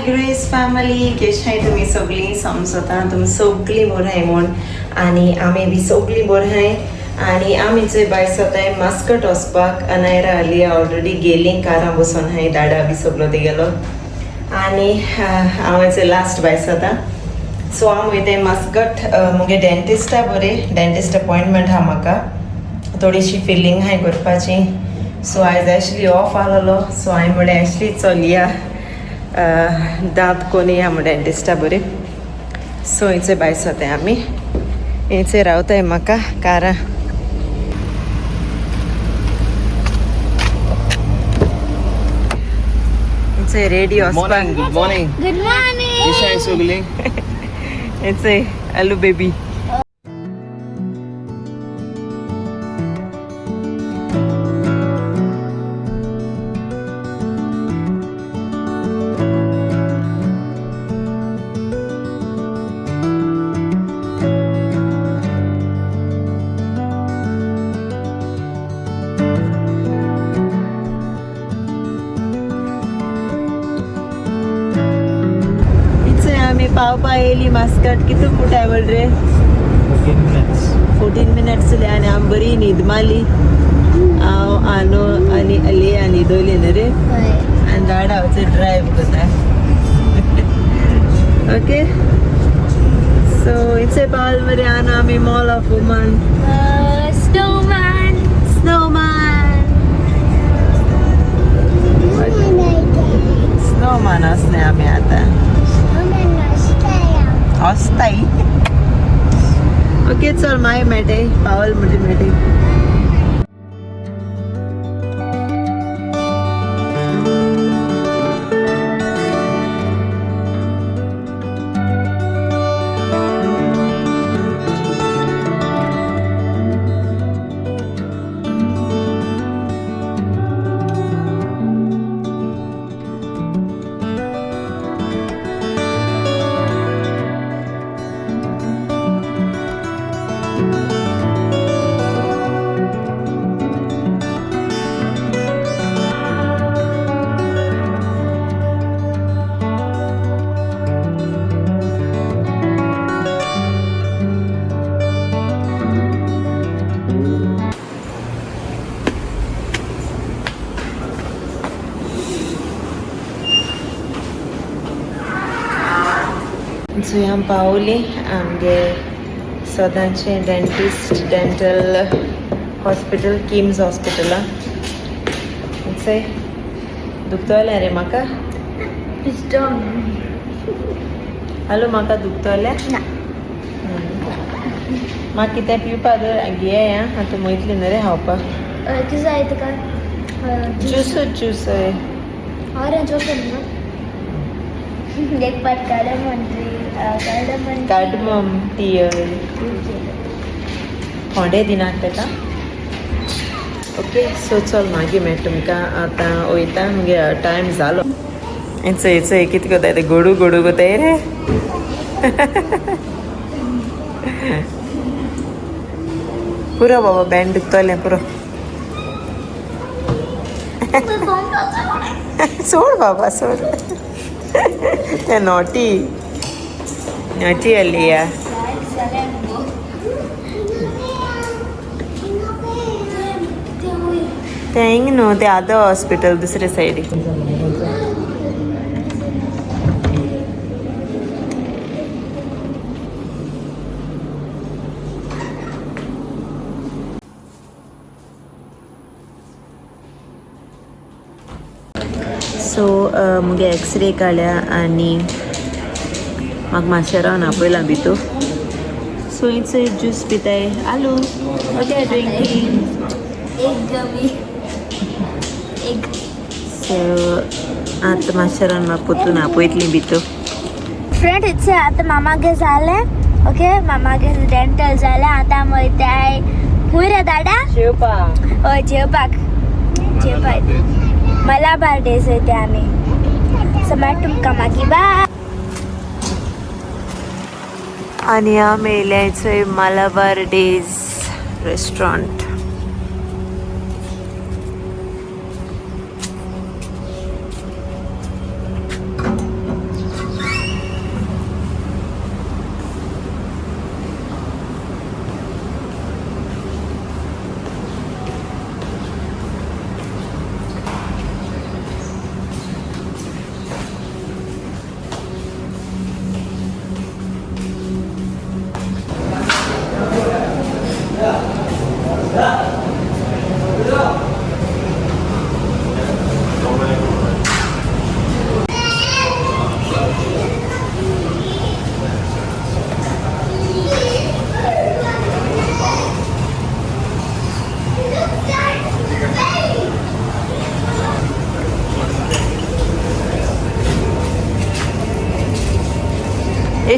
Grace family, केशाय तुमी सगळीं? समजता तुमी सगळीं बराय म्हूण आनी आमी बी सगळीं बराय. आनी आमी चोय भायर सोताय मास्कट वचपाक. अनायरा आलिया ऑलरेडी गेलीं, कारां बसोन हाय, दाडा बी सगलो ते गेलो आनी हांव लास्ट भायर सोता. सो हांव वयताय मास्कट, मुगे डेंटिस्टा बरें, डेंटिस्ट अपॉयंटमेंट आहा म्हाका. थोडीशी फिलिंग हाय करपाची. सो आयज ॲक्चुली ऑफ आहलोलो, सो हांवें म्हळें ॲक्चुली चलया, दांत कोनी या म्हण डेंटिस्टा बरें. सो हिंचे भायर सोताय आमी, हिंचे रावताय म्हाका कारां. हिंचे रेडी वचपाक. Morning, good morning. Good morning. Isha सगळी. हिंचे हॅलो बेबी. हिंचे आमी पावपा येयली मास्कट. कितू टायम रे? 14 minutes. 14 minutes जाले आनी आमी बरी न्हीद मारली. हांव, आनो आनी अलिया न्हिदोली न्हू रे? आनी दाडा वचून ड्रायव करता. ओके, सो हिंचे पावल मरे आनो आमी mall of Oman. Snowman. Snowman. Snowman असले आमी आतां असताय. ओके, चल मागीर मेळटाय, पावल म्हणजे मेळटाय. सो आमी पावली आमगे सदांचें डेंटिस्ट, डेंटल हॉस्पिटल, किम्स हॉस्पिटला. चय, दुखतलें रे म्हाका? It's done. हॅलो, म्हाका दुखतलें? ना. म्हाका कितें पिवपा दर घेय. आं, आतां वयतली न्हू रे खावपाक. कितें जाय तुका? ज्यूसूच ज्यूस हय. ऑरेंज ओके न्हू? एक पाट cardamom tree, cardamom. Cardamom tea हय. थोडे दिनात तेका. ओके, सो चल मागीर मेळटा तुमकां. आतां वयता, मुगे टायम जालो. चोय चोय, कितें कोताय ते? गोडू गोडू कोताय रे. पुरो बाबा, बँड दुखतलें, पुरो. सोड बाबा, सोड. ते नोटी नोटी अलिया. ते हिंग न्हू, ते आदो हॉस्पिटल दुसरे सायडीक. सो मुगे एक्सरे काडल्या आनी म्हाका मातशें रावन आपयलां भितू. सो हिंच ज्यूस पिताय. आलू, ओके, ड्रिंकींग. एक गमी एक. सो आतां मातशें रावन म्हाका पोतून आपयतलीं भितू. फ्रेंड, it's आतां मामागे जालें. ओके, मामागे डेंटल जालें. आतां आमी वयताय खूंय रे दाडा? जेवपा. हय, जेवपाक, जेवपाक मलाबार डेज वयताय आमी. सो मागीर तुमकां मागीर, बाय. आनी आमी येयल्या चोय मालाबार डेज रेस्टॉरंट.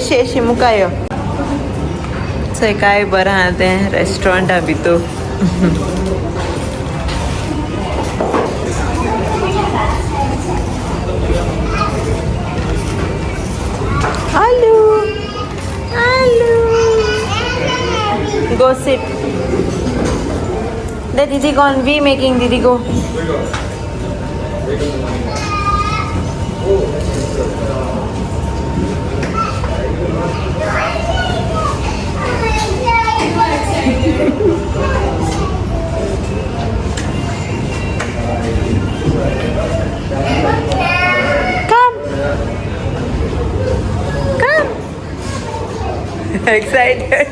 एशी एशी मुखार यो. चोय काय बरें आहा तें रेस्टोरंटा भितू. Hello hello, go sit. The didi gone, we making didi go. Come. Come. Excited.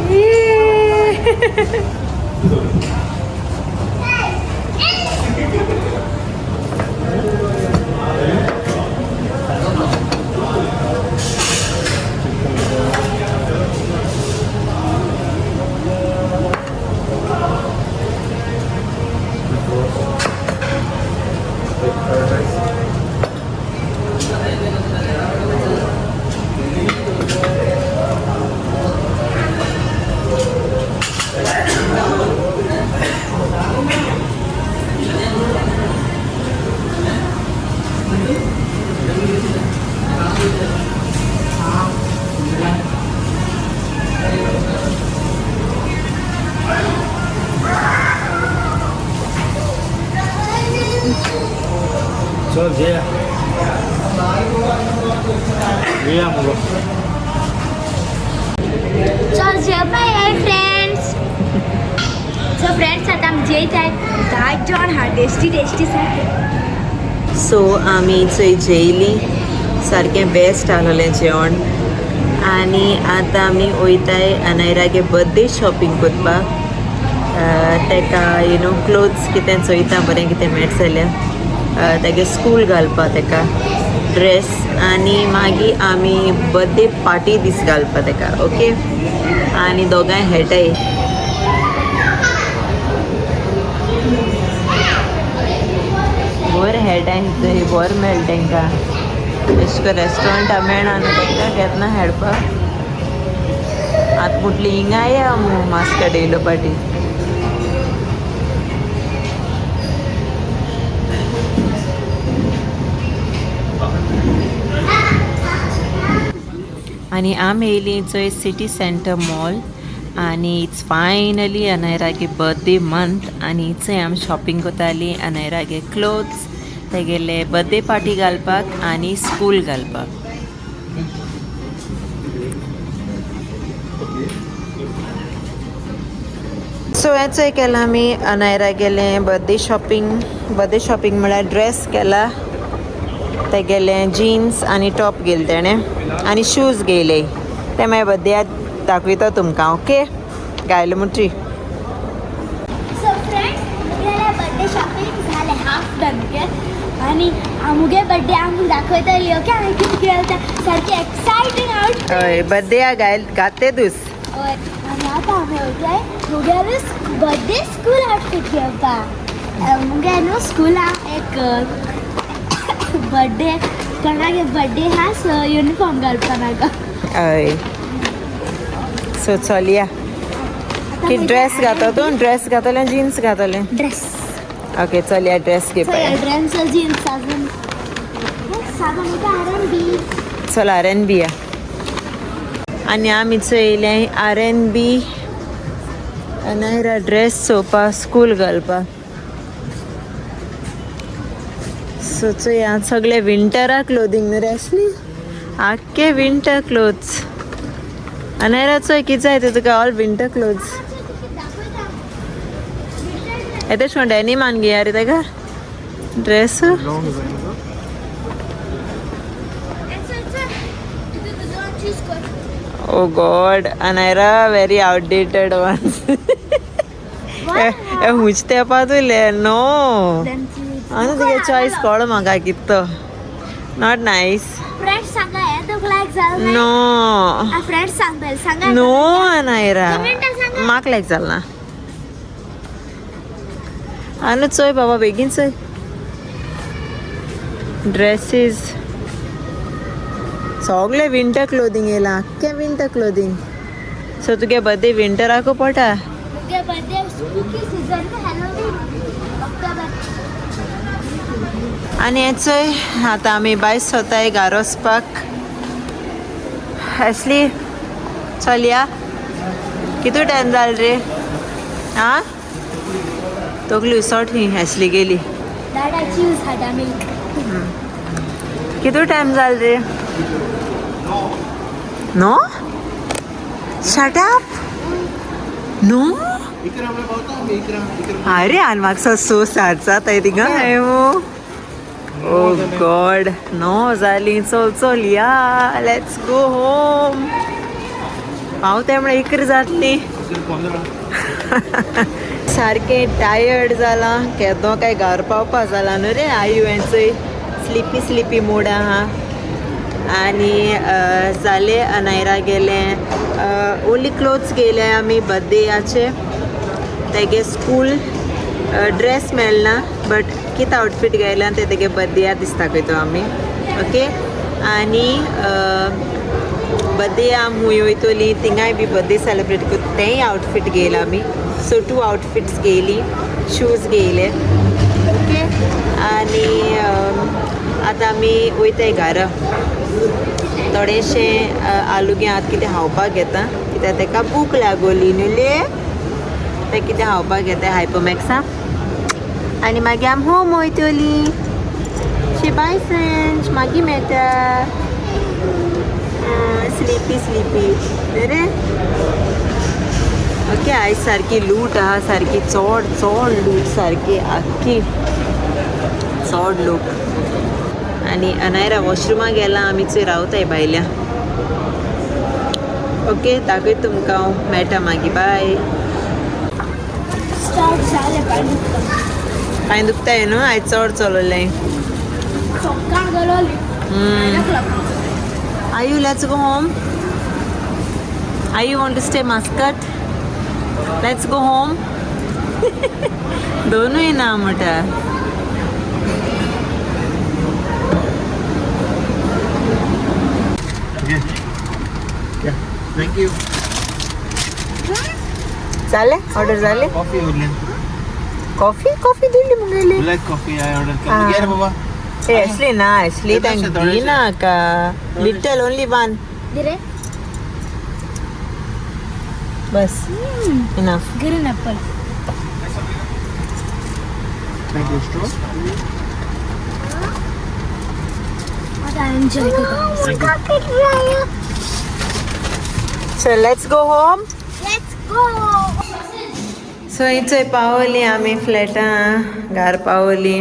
Yay! चल जेया जेया मुगो. चल जेवपाक फ्रेंड्स. सो फ्रेंड्स आतां आमी जेयताय. दाट जेवण हा, टेस्टी टेस्टी सारकें. सो आमी चोय जेयली, सारकें बेस्ट आहलोलें जेवण. आनी आतां आमी वयताय अनायरागे बर्थडे शॉपिंग करपाक. तेका you know clothes कितें चोयता, बरें कितें मेळट जाल्यार तेगे स्कूल घालपा तेका ड्रेस. आनी मागीर आमी बर्थडे पार्टी दीस घालपा तेका. ओके, आनी दोगांय हेटाय. बरें हेटाय थंय बरें मेळटा तेंकां. अशें करून रेस्टोरंटा मेळना न्हू तेंकां केन्ना हेडपाक. आतां म्हटलें हिंगा या मास्काट येयलो पाटी. आनी आमी येयली चोय सिटी सेंटर मॉल. आनी it's finally अनायरागे बर्थडे मंथ. आनी चोय आमी शॉपिंग कोताली अनायरागे क्लोथ्स, तेगेले बर्थडे पार्टी घालपाक आनी स्कूल घालपाक. सो हें चोय केलां आमी अनायरा गेलें बर्थडे शॉपिंग. बर्थडे शॉपिंग म्हळ्यार ड्रेस केला तेगेले, जिन्स आनी टॉप घेयले तेणें आनी शूज घेयले. ते मागीर बर्थडे दाखयता तुमकां. ओके, गायले मुठी. सो फ्रेंड्स, मुगेले बर्थडे शॉपिंग जालें हाफ डन. ओके, आनी मुगे बर्थडे आमकां दाखयतली. ओके, हांवें कितें केलें सारकें एक्सायटींग आवट. हय, बर्थडे गायल घाते दूस. हय, आनी आतां आमी वयताय मुगेले बर्थडे स्कूल आउटफीट घेवपाक. मुगे न्हू स्कुला एक बर्थडे कोणागे बर्थडे आहा, सो युनिफॉर्म घालपा नाका. हय, सो चलया. की ड्रेस घातो तूं? ड्रेस घातलें जिन्स घातलें? ड्रेस. ओके, चलया ड्रेस घेवपाक. ड्रेस जीन्स सागून सागून R&B. चल R&B या. आनी आमी चोयलें R&B Anayra dress चोवपा स्कूल घालपा. सो चोया सगळे विंटरा क्लोदींग न्हू रे आसली, आख्खे विंटर क्लोथ्स. अनायरा चोय कितें जाय तें तुका, ऑल विंटर क्लोथ्स. येते शो डेनिमान घेया रे तेका dress. Oh God, Anayra very outdated ones. हुंच तेपा तुले नो. आनी तुगे चॉयस कळो म्हाका कित तो. Not nice. Friends सांगा हे तुका लायक जालें? नो. फ्रेंड्स सांग पयलीं सांगा. नो अनायरा, कमेंटान सांगा. म्हाका लायक जालें ना. आनी चोय बाबा बेगीन चोय. ड्रेसीस सगळे विंटर क्लोदींग येयलां, आख्खें विंटर क्लोदींग. सो तुगे बर्थडे विंटराकू पडटा. मुगे बर्थडे स्पूकी सीजन में, हॅलोवीन, ऑक्टोबर. आनी हेचोय आतां आमी भायर सोताय घार वचपाक. एसली, चल या. कितू टायम जाल रे? आं, तकली उसोट ही एसली गेली. डाडा चूज हाडा मिल्क. कितू टायम जाल रे? No, shut up, no. अरे, आनी म्हाका सो सात जाताय थिंगा. ओ गॉड, नो जाली. चल चल या, let's go home. पावताय म्हळ्यार इकरा जातली. सारकें टायर्ड जालां. केदो काय घर पावपा जाला न्हू रे आयु. हेंचय स्लिपी स्लिपी मूड आहा. आनी जाले, अनायरा गेलें. ओन्ली क्लोथ्स गेले आमी बर्थडेयाचे. तेगे स्कूल ड्रेस मेळना, बट कितें आउटफीट घेयला ते तेगे बर्थडेया दिसता खंय आमी. ओके, आनी बर्थडे आम हुंय वयतली, थिंगाय बी बर्थडे सेलिब्रेट करता, तेंय आउटफीट घेयला आमी. सो टू आउटफिट्स घेयली, शूज घेयले. ओके, आनी आतां आमी वयताय घरा. थोडेशें आलुगे आतां कितें खावपाक घेता, कित्याक तेका भूक लागोली न्हू ले. तें कितें खावपाक घेता हायपरमॅक्सा आनी मागीर आमी होम वयतली. शी, बाय फ्रेंड्स, मागीर मेळटा. स्लिपी स्लिपी रे. ओके, आयज सारकी लूट आहा, सारकी चड चड लूट, सारकी आख्खी चड लोक. आनी अनायरा वॉशरुमा गेला. आमी चोय रावताय भायल्या. ओके, दाखयता तुमकां हांव. मेळटा मागीर, बाय. स्टार्ट जालें, पांय दुखता. पांय दुखताय न्हू? आयज चड चललें. सकाळ गेलोली. Ayu, let's go home. Ayu want to stay Muscat? Let's go home. दोनूय ना म्हणटा. Yeah. Thank you. जालें? ऑर्डर जालें? कॉफी उरले. कॉफी? कॉफी दिली मुगेली. Black coffee I order Ah. घे रे बाबा. ए असली ना, असली. थोडेशे, थोडेशे. दिनाका, लिटल, ओनली वन. दिरे. बस, enough. Green apple. Thank you. Straw. आता एन्जॉय करता. So let's go home. Let's go. So थंय पावली आमी फ्लॅटां, घार पावली.